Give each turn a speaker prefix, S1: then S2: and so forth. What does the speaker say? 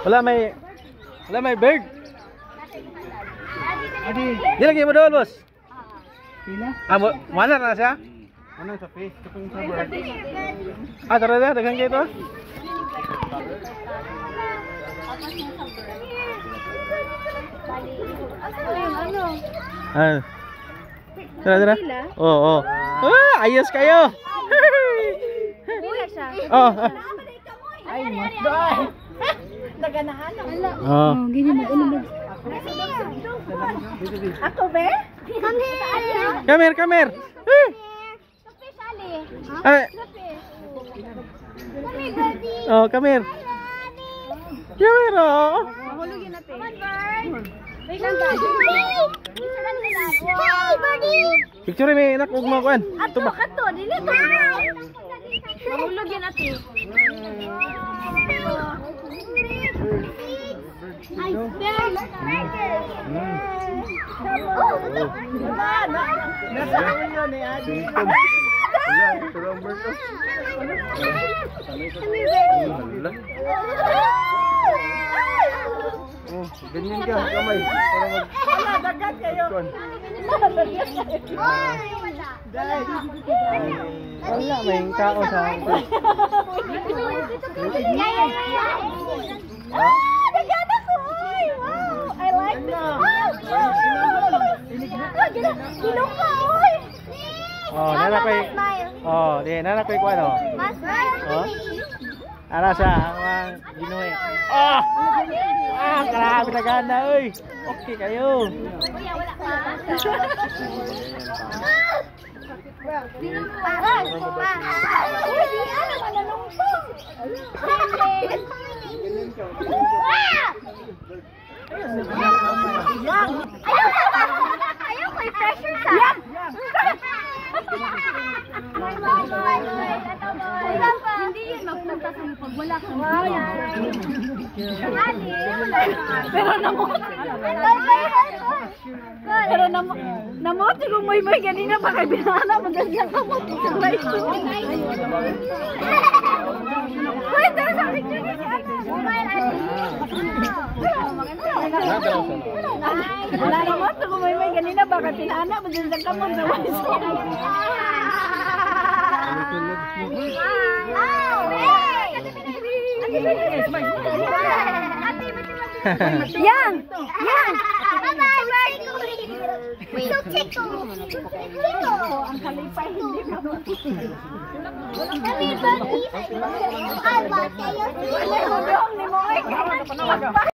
S1: Wala may bird.
S2: Adi.
S1: Di lagi mo doon, boss.
S2: Pila?
S1: Ah, mo, mana na siya?
S2: Ano sa face? Kapag sa bird.
S1: Ah, tara na, daghan kayo ito.
S3: Ano?
S1: Ah. Tara, tara. Oo, oh, Ah, ayos kayo.
S3: Pila siya.
S1: Oh.
S2: Ay, mas doy.
S1: Oh.
S3: Gini mag-unom mag. Ako be? Come here.
S1: Come here, come here. Eh.
S3: Fish, Ali.
S1: Ay.
S3: Come here, birdie.
S1: Oh, come here. Come here, oh.
S3: Mahulog yun natin. Come on, bird. Wait lang, dad. Hey, birdie.
S1: Picture mi anak ug mga kuan.
S3: Ato, kato, dili to. Mahulog yun ate. Ay, bird. Oh,
S2: Nasa yun eh, Adi.
S4: Wala, ito ang bird. Wala. Oh, ganyan ka, kamay. Para mag...
S2: Wala, dagat kayo.
S4: Kuan.
S1: Wala may tao sa
S3: Ah, dagat ako! Oy, wow! I like this. Ah, Gilong ka, oy!
S1: Oh, nana koy. Oh, di nana koy kuan oh. Oh. Ara siya ang mga ginuwi. Ah! Ah, grabe na gana oy. Okay kayo.
S3: Kuya, wala pa. Uy, di ano, mananungtong. Ayaw ko i-pressure sa. Hindi yun magpunta sa pag wala kang Pero namot. Pero namot. Namot kung may may ganina pa kay binana magganyan ka mo. Wait, there's a picture ni si Ana. Wala namot kung may may ganina pa kay pinana magganyan ka mo sa Yan! Yan!
S5: Bye-bye! So tickle! Tickle!
S3: Ang kalipay hindi mo.
S5: Come here, buddy. I want to
S3: Wala mo dong ni mo.